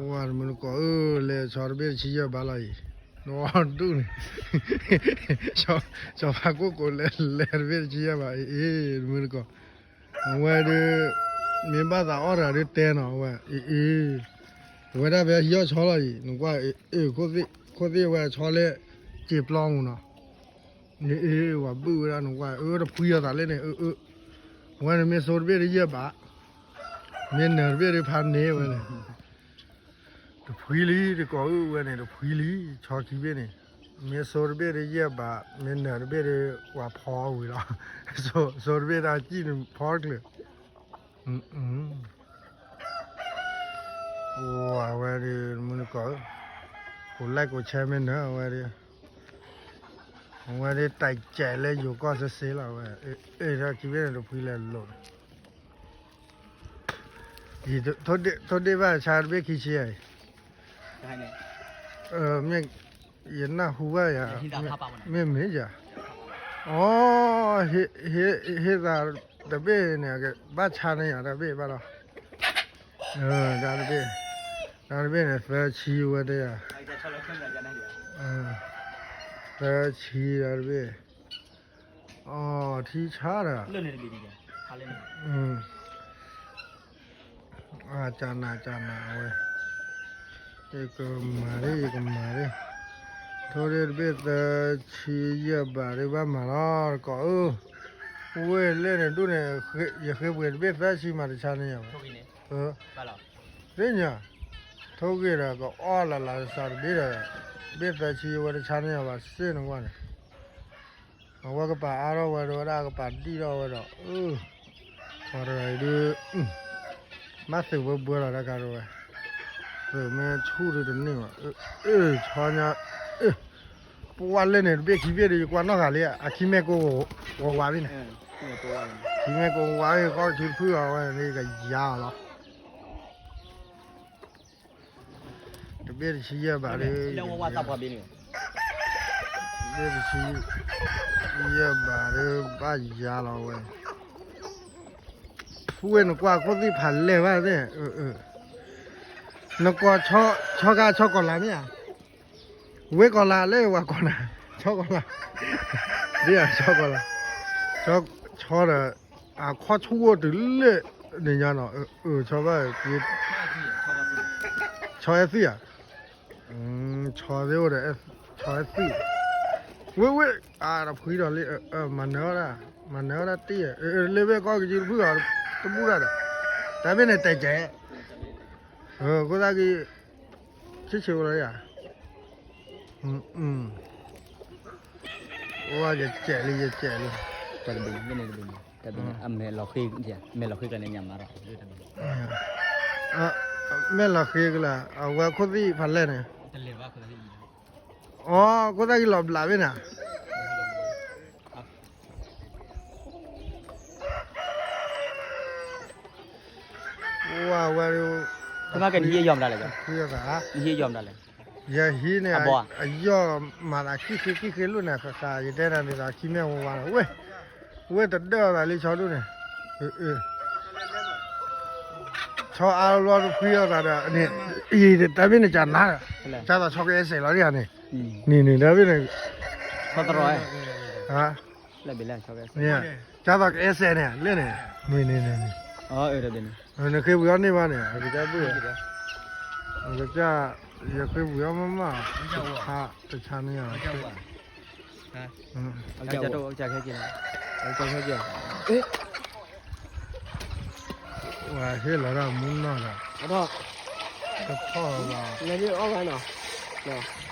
ဝါတမုၢ်တကိးဧၢ, လဲၤဆီတဘ့ၣ်တဆံယဲၢ်ဘးလီၤအံၤ, နဝီဒူၣ်န့ၣ်, ဆီဖးကိၢ်ကိးလဲၤ လဲၤတဘ့ၣ်တဆံယဲၢ်ဘး အ့ၣ်အ့ၣ် တမုၢ်တကိး, အဝဲဒုး, မ့ၢ်ဘၣ်သးအီၣ်တဂၤဒုးတဲနီၤ အဝဲ အ့ၣ်အ့ၣ်, အဝဲဒၣ်ဖဲဟံးအီၣ်ဆီလီၤအံၤ နကွၢ် အ့ၣ်အ့ၣ် ခိၣ်သ့ၣ်ဝဲဆီလၢ စံာ်ပျီမူနီၤ, အ့ၣ်အ့ၣ် ဝဲဘုၣ်ဝဲဒၣ်နကွၢ် အၢ တဖှံအီၤသးလဲၣ်န့ၣ် အၢ အၢ ဝဲန့ၣ်မ့ၢ်စိတဘ့ၣ်တယဲၢ်ဘး, မ့ၢ်နၢၤတဘ့ၣ်ဒုးဖးန့ၢ်ဝဲန့ၣ် တဖှံလံ တကိးအုၣ်ဝဲန့ၣ် တဖှံလံ ဆီခံဘ့ၣ်န့ၣ်, မ့ၢ်စိတဘ့ၣ်ဒုးယဲၢ်ဘး မ့ၢ်နၢၤတဘ့ၣ်ဒုး ပှၤဖီဝံၤလီၤ, စိတဘ့ၣ်တၢ်စံၣ်န့ၣ်ဖီတချုး, အဝဲဒုး မုၢ်နကီၢ်ဧၢ, ကိးlikeကိးshareမ့ၢ်နၢၤအဝဲဒုး, အဝဲဒုးတၢ်ကဲးလၢယိၤကီၢ်စ့စ့လီၤဝဲ, အ့ၣ် ထီၣ်ခံဘ့ၣ်န့ၣ် တဖှံလဲၤလိာ်န့ၣ် ထိၣ်ဒ့ၣ်ဘၣ်ဆါတဘ့ၣ်ခံဆံအံၤ, မ့ၢ်ယနၢ်ဟူဘၣ်ယၤ, မ့ၢ်မ့ၢ်ယၤ, အိ, ဟ့ၣ်သးတဘ့ၣ်န့ၣ် ဘၣ်ဆါန့ၢ်ယၤတဘ့ၣ်ဘၣ်လီၤ, တၢ်တဘ့ၣ်, တၢ်တဘ့ၣ်န့ၣ် သၢဆံဝဲတယၤ, သၢဆံတၢ်တဘ့ၣ်, အိ, ထံဆါဒီး ကနၤကနၤအဝဲ, ယကမၤဒ် ယကမၤဒ်, ထိၣ်ဒ့ၣ်တဘ့ၣ်သၢဆံယဲၢ်ဘးဒ်ဘၣ်မၤလီၤ တကိးဧၢ, ဝ့ၢ်လဲၣ်န့ၣ်ဒူၣ်န့ၣ်, ယဃ့ပှ့ၤတဘ့ၣ်သၢဆံမးတဆါန့ၢ်ယၤဘၣ်, သ့ၣ်ညါ, ထိၣ်ဂ့ၤဒီးကအီၣ်လၢ်လၢ်စးတဘ့ၣ်ဒီး, ဘ့ၣ်သၢဆံဝဲတဆါန့ၢ်ယၤဘၣ်စ့ၢ်န့ၣ်ဝဲန့ၣ် အဝဲကပာ်အါထီၣ်ဝဲဒီးဝဲဒၣ်ကပာ်ဒံၣ်ထီၣ်ဝဲဒီး, အၢ, ဆီတဂၤအံၤဒုး, ဘၣ်သုးဘၢဘၢလီၤတၢ်ကါဒိဝဲ, သုးမ့ၢ်ဆူၣ်ဒုးတန့ၢ်ဘၣ်, အၢ, ဆီညါ, ပဝဲလဲၣ်န့ၣ် တဘ့ၣ်ခံဘ့ၣ်ဒီး ယကွၢ်နီၣ်ဃာ်လံ အခံမ့ၢ်ကိးဝးဝးဘ့ၣ်န့ၣ်, ခံမ့ၢ်ကိးဝးဘ့ၣ် ကီၢ်ကဆူတဖုအီၤဝဲန့ၣ် ကယၤအီၤလီၤ တဘ့ၣ်တဆံယဲၢ်ဘးဒီး, တဘ့ၣ်တဆံယဲၢ်ဘးဒီး ဘၣ်ယၤလီၤဝဲ, ဖူဝဲနကွၢ်ခိၣ်သ့ၣ်ဖးလဲၢ်ဘၣ်သ့ၣ်, နကွၢ်ဆီကါဆီကီၤလၤမ့ၢ်ဧါ, ဝဲကီၤလၤလၢဝဲကီၤလၤ, ဆီကီၤလၤ, ဒ်ဆီကီၤလၤ, ဆီဒီး, အခီၣ်ဆူၣ်အိၣ်တုၤလၢန့ၣ်ညါနီၤ, ဆီဘၣ်, ဆီအဲၣ်သွံၣ်ဧါ, ဆီသ့ၣ်အိၣ်ဒီး, ဆီအဲၣ်သွံၣ်, ဝ့ၢ်ဝ့ၢ်, အတဖှံဒီးလံ, မၤနၢၤဝဲဒၣ်, မၤနၢၤဝဲဒၣ်တ့ၢ်, လၢဘ့ၣ်ကီၢ်ကဆူတဖုအီၤ, တဘူၣ်တၢ်ဒီး, တၢ်ဘ့ၣ်န့ၣ်တဲာ်ကဲး, အဃိသတးက့ၤ, ဆ့ဆ့ဝဲလီၤယၤ, အိၣ်ယကဲးလံ ယကဲးလံ, တၢ်တဘ့ၣ်န့ၣ် တဘ့ၣ်န့ၣ် တၢ်တဘ့ၣ်န့ၣ် အမဲာ်လီၤဃ့, မဲာ်လီၤဃ့ကျါန့ၣ် ညၣ်မၤထီၣ်, မဲာ်လီၤဃ့ကျါ အဝဲခိၣ်သ့ၣ်ဖးလဲၢ်န့ၣ်, အိ, ခိၣ်သၣ်က့ၤလီၤဘျးဘ့ၣ်န့ၣ် ဝဲ, ယဟံးန့ၣ်, အယီၢ်မၤသးခံဃ့ခံဃ့လိၣ်န့ၣ် ဃးဃး ယတဲနၤန့ၣ်ဒီး ခံမ့ၢ်ဝါဝါလီၤ, ဝဲ, ဝဲတဒၢအီၤသးလံဆီဒူၣ်န့ၣ်, ဆီအါလီၤတဖှံအီၤသးဒီးန့ၣ်, တၢ်မ့ၢ်န့ၣ်ကနၤဒီး, ကသိးဆီကအဲၣ်စဲးလီၤဒ်န့ၣ်, န့ၣ်န့ၣ် တၢ်မ့ၢ်န့ၣ်, ကသိးကအဲၣ်စဲးန့ၣ် လၢန့ၣ်, န့ၣ်, နဃ့ဝံၤအီၤန့ၢ်ဘၣ်န့ၣ် အကစၢ်ဘုၣ်, အကစၢ်, ယဃ့ဝံၤအီၤမးမး, တဆါန့ၣ်, ဝဲဟ့ၣ်လီၤဒၣ်မူနီၢ်ဒီး, တဖီၣ်ဘၣ်,